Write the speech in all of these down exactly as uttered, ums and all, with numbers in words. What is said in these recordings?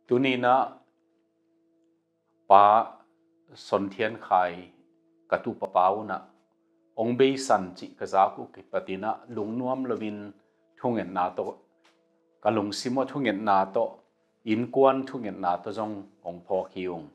Tuninah Pa Son Thian Khai ka tu papa unah ong beisan cih ka zak uh kipatinah lungnuam loin thungetna tawh, ka lungsim uh thungetna tawh, innkuan thungetna tawh zong ong phawk hi ung.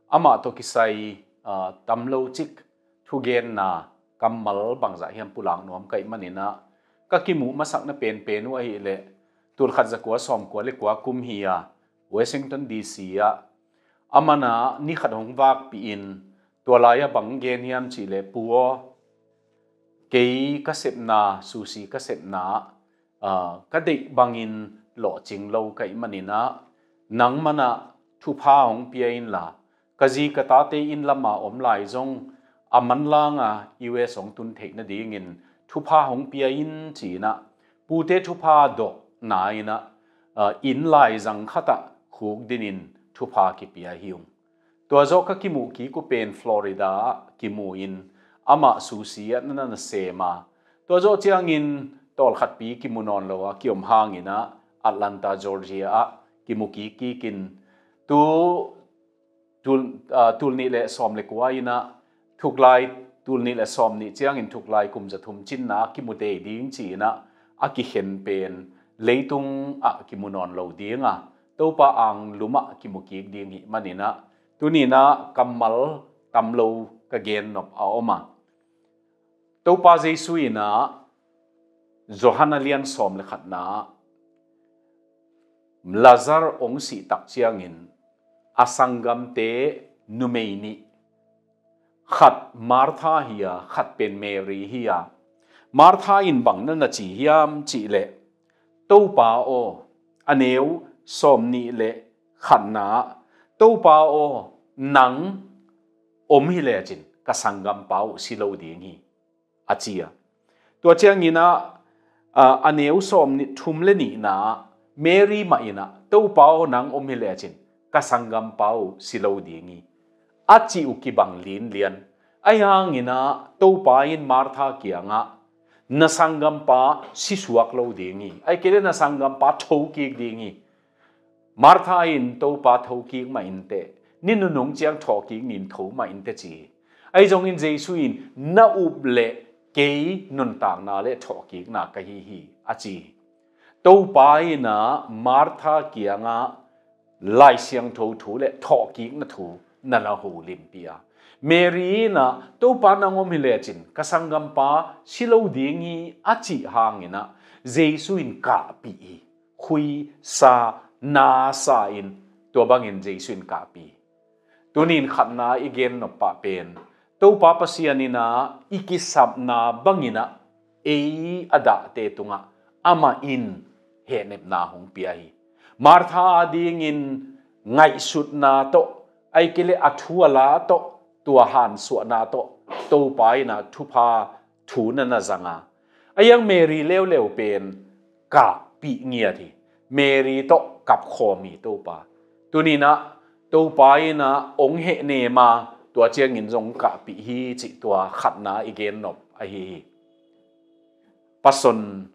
Amah tawh kisai aa, tam lo cik thugenna kammal bangzah hiam pulak nuam ka hih maninah ka kimuh masakna penpen uh ahileh tulkhat zakua sawmkua le kua kum hi a, Washington D C ah a manah ni khat hong vakpih in, tua lai-ah bang gen hiam cihleh, Pu aw, kei ka sepna, Susi ka sepna ah, ka deih bangin lawhcing lo ka hih maninah nang manah thupha hong pia inla, ka zi ka tate inn lama om lai zong a manlanga U S hong tun theih nadingin thupha hong pia in, ci-inah pute thupha dawhna inah, ah, inn laizang khatah khukdinin thupha kipia hi ung. Tua zawh ka kimuh kik uh pen Florida ah kimu in, amah Susi ah na na sem a, tua zawh ciangin tawlkhatpi kimu nawn lo a kiom hanginah Atlanta, Georgia ah kimu kik kikin, tu tul, aa, tul nih le sawm le kua inah thuklai, tul nih le sawm nih ciangin thuklai kum za thum cinna kimu tei ding ci-inah a kikhen pen leitung ah kimu nawn lo dinga Topa ang lumah kimu kik ding hih maninah tuninah kammal tam lo ka gen nop a om a. Topa Jesu inah Johan a lian sawm le khatna Lazar ong sih tak ciangin a sanggamte numei nih, khat Martha hi a, khat pen Mary hi a. Martha in bang na na ci hiam cihleh, Topa aw, a neu sawm nih le khatna, Topa aw, nang om hi lecin ka sanggampa uh si lo ding hi, a ci a. Tua cianginah, a, a neu sawm nih thum le nihna Mary mah inah, Topa aw, nang om hi lecin ka sanggampa uh si lo ding hi, a cih uh kibang linlian. Ahi hanginah Topa in Martha kiangah, na sanggampa sisuak lo ding hi, ahih kei le na sanggampa thokik ding hi. Martha in Topa thokik mah inteh, ni nunung ciang thawhkik nin tho mah inteh ci hi. Ahi zongin Jesu in na up le kei nuntakna le thawhkikna ka hi hi, a ci hi. Topa inah Martha kiangah Lai Siangtho thu le thawhkikna thu na la holimpih a, Mary inah Topa nang om hi lecin ka sanggampa si lo ding hi, a cih hanginah Jesu in kahpih hi. Khui sa, na sa in, tua bangin Jesu in kahpih hi. Tunin khatna i gen nop pah pen Topa Pasian inah i kisapna banginah ei a dahte tungah amah in hehnepna hong pia hi. Martha adingin ngaihsutna tawh, ahih kei le a thu a la tawh, tua hansuahna tawh Topa inah thupha thu na na zang a. A iang Mary leuleu pen kahpih ngiat hi. Mary tawh kapkhawm hi Topa. Tuninah Topa inah ong hehnem a, tua ciangin zong kahpih hi cih tua khatna i gen nop ahi hi. Pa Son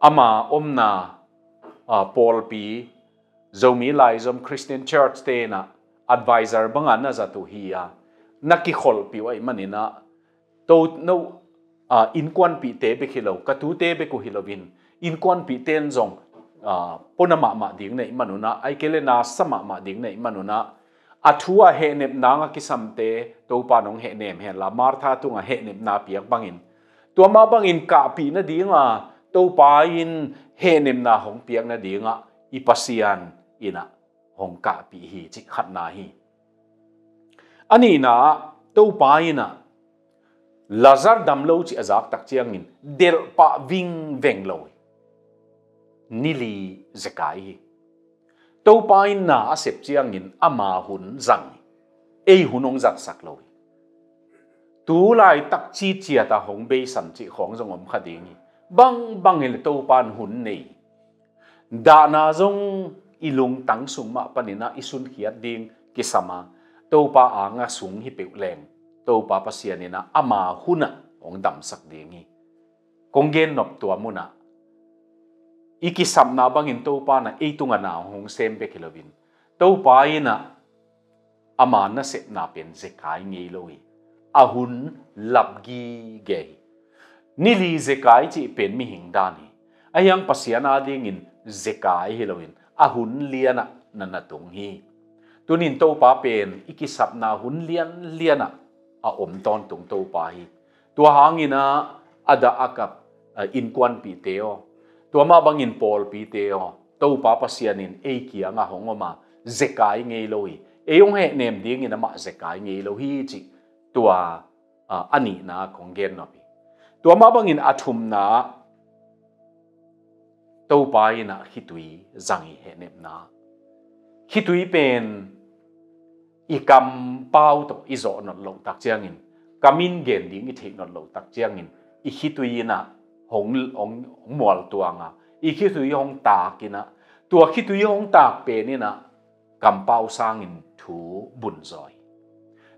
ama omna, a, pawlpi, Zomi Laizom Christian Church tenah advisor banga na zat uh hi a, na kikholhpih uh ahih maninah, to no, a, innkuanpihte bek hi lo, ka tute bek uh hi loin, innkuanpihte in zong, a, pona mahmah ding na hih manunah, ahih kei le nasa mahmah ding na hih manunah, a thu a hehnep nang a kisamte Topa nong hehnem henla, Martha tungah hehnepna piak bangin, tua mah bangin kahpih nadinga Topa in hehnepna hong piak nadingah i Pasian inah hong kahpih hi cih khatna hi. A nihna ah Topa inah Lazar dam lo cih a zak tak ciangin delhpah vingveng lo hi. Ni li zekai hi. Topa in na a sep ciangin ama hun zang hi. Ei hun hong zatsak lo hi. Tu laitak ciciat a hong beisan cih khawng zong om kha ding hi. Bangbang hileh Topa in hun nei hi. Dahna zong i lungtang sung mah paninah i sunkhiat ding kisam a, Topa anga sung hi peuh leng Topa Pasian inah ama hunah hong damsak ding hi. Kong gen nop tua munah i kisapna bangin Topa in ah ei tungah na hong sem bek hi loin, Topa in ah ama nasepna pen zekai ngei lo hi. A hun lap gige hi. Ni li zekai cih pen mihing dan hi. Ahi hang Pasian adingin zekai hi loin a hun lianah na na tung hi. Tunin Topa pen i kisapna hun lianlianah a om tawntung Topa hi. Tua hangin ah a dah a kap, ah, innkuanpihte aw, tua mah bangin pawlpite aw, Topa Pasian in ei kiangah hong om a, zekai ngei lo hi. Ei hong hehnem dingin amah zekai ngei lo hi cih tua, ah, a nihna kong gen nop hi. Tua mah bangin a thumna, Topa in ah khitui zang hi, hehnepna. Khitui pen i kampau tawh i zawh nop loh tak ciangin, kam in gen ding i theih nop loh tak ciangin, i khitui in ah hong, hong, hong mualtuang a, i khitui hong tak in ah, tua khitui hong tak pen in ah kampau sangin thu bun zaw hi.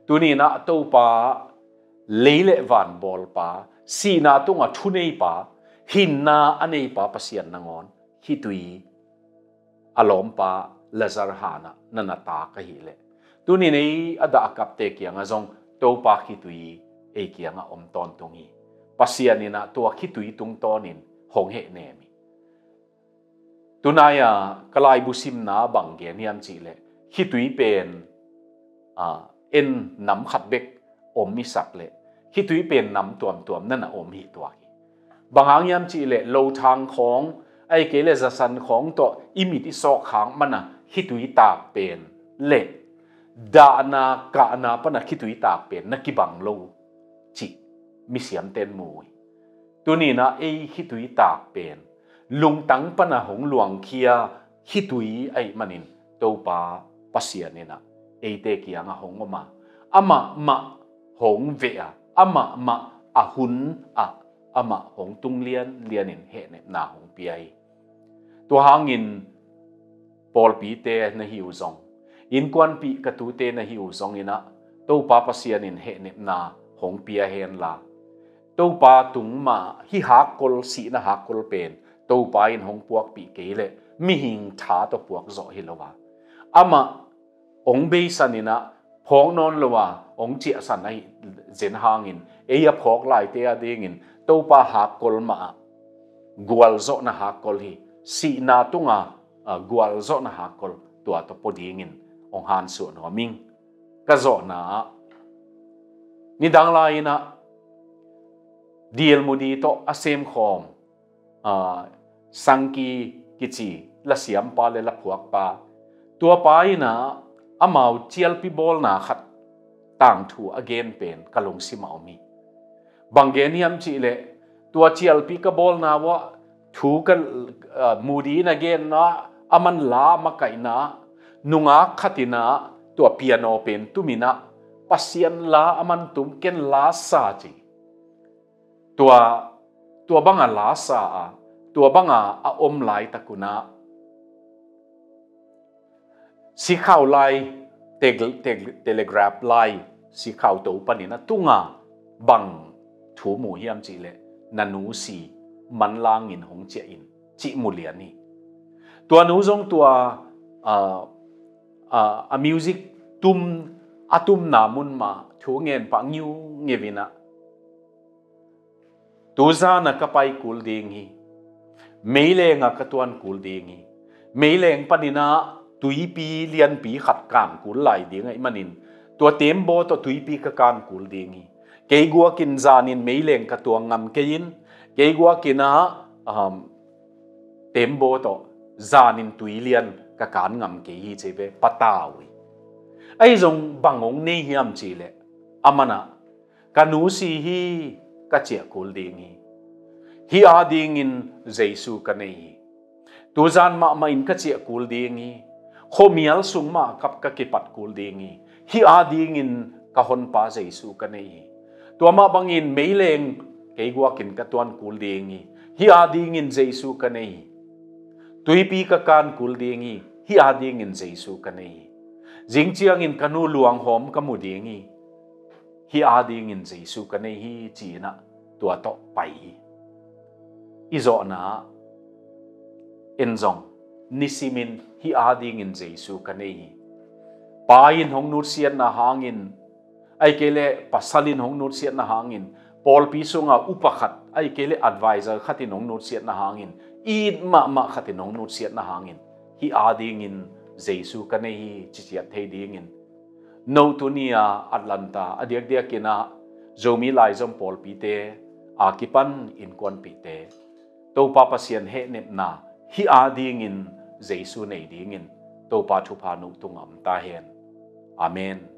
Tuni in ah Topa, lei le van bawlpa, sihna tungah thuneipa, hinna a neipa Pasian nangawn khitui a lawmpa Lazar hanah na na tak ahih leh, tuni in ei a dah a kapte kiangah zong Topa khitui ei kiangah om tawntung hi. Pasian in ah tua khitui tungtawnin hong hehnem hi. Tunai-a ka laibu simna bang gen hiam cih leh, khitui pen, ah, en nam khat bek om i sak leh, khitui pen nam tuamtuam na na om hi tuak hi. Bang hang hiam cih leh, lothang khawng, ahih kei leh zasan khawng tawh i mit i sawk hang man a khitui tak pen leh, dahna kahna pan a khitui tak pen na kibang lo cih misiamten mu hi. Tuni in ah ei khitui tak pen lungtang pan a hong luangkhia khitui ahih manin, Topa Pasian in ah eite kiangah hong om a, amah mah hong veh a, amah mah a hun ah amah hong tung lianlianin hehnepna hong pia hi. Tua hangin pawlpite na hi uh zong, innkuanpih ka tute na hi uh zong in ah, Topa Pasian in hehnepna hong pia henla, Topa tung mah hih hakkol, sihna hakkol pen Topa in hong puakpih kei leh mihing tha tawh puak zawh hi lo a, amah hong beisan in ah phawk nawn lo a hong ciahsan ahih zen hangin, ei a phawk laite adingin Topa hakkol mah ah gualzawhna hakkol hi. Sihna tunga, ah, gualzawhna hakkol, tua tawh pua dingin hong hansuah nuam ing. Ka zawhna ah, nidang lai-in ah D L Moody tawh a semkhawm, ah, Sankey kici lasiampa le laphuakpa, tuapa in ah amau cialpi bawlna khat tangthu a gen pen ka lungsim ah om hi. Bang gen hiam cih leh, tua cialpi ka bawlna uah thu ka, ah, Moody in a genna, aman la a makaihna, nungak khat in ah tua piano pen tum in ah, Pasian la aman tum, ken la sa ci. Tua, tua banga la sa a, tua banga a om laitak un ah, sikhau lai, tel-, tel-, telegraph lai, sikhau to panin a tunga bang thu mu hiam cih leh, na nu si manlangin hong ciah in, cih mu lian hi. Tua nu zong tua, ah, ah, a music tum, a tumna mun mah thu ngen pah ngiungeu in ah, tuzan ah ka pai kul ding hi. Meileng ah ka tuan kul ding hi. Meileng panin ah tuipi lianpi khat kan kul lai ding ahih manin, tua tembaw tawh tuipi ka kan kul ding hi. Kei guak in zanin meileng ka tuang ngam kei in, kei guak in ah, um, tembaw tawh zanin tuilian ka kan ngam kei hi, ci ve, patau hi. Ahi zong bang hong nei hiam cih leh, aman ah, ka nu si hi, ka ciah kul ding hi. Hih adingin Jesu ka nei hi. Tuzan mahmah in ka ciah kul ding hi. Khuamial sung mah kap ka kipat kul ding hi. Hih adingin ka honpa Jesu ka nei hi. Tua mah bangin meileng kei guakin ka tuan kul ding hi. Hih adingin Jesu ka nei hi. Tuipi ka kan kul ding hi. Hih adingin Jesu ka nei hi. Zing ciangin ka nu luanghawm ka mu ding hi. Hih adingin Jesu ka nei hi, ci-in ah tua tawh pai hi. I zawhna ah, En zong, nisimin hih adingin Jesu ka nei hi. Pa in hong nutsiatna hangin, ahih kei leh pasal in hong nutsiatna hangin, pawlpi sunga upa khat, ahih kei leh advisor khat in hong nutsiatna hangin, it mahmah khat in hong nutsiatna hangin, hih adingin Jesu ka nei hi, ci ciat thei dingin, no tuni-a Atlanta, a diakdiakin ah Zomi Laizom pawlpite a kipan innkuanpihte, Topa Pasian hehnepna hih adingin Jesu nei dingin Topa thupha no tungah om ta hen. Amen.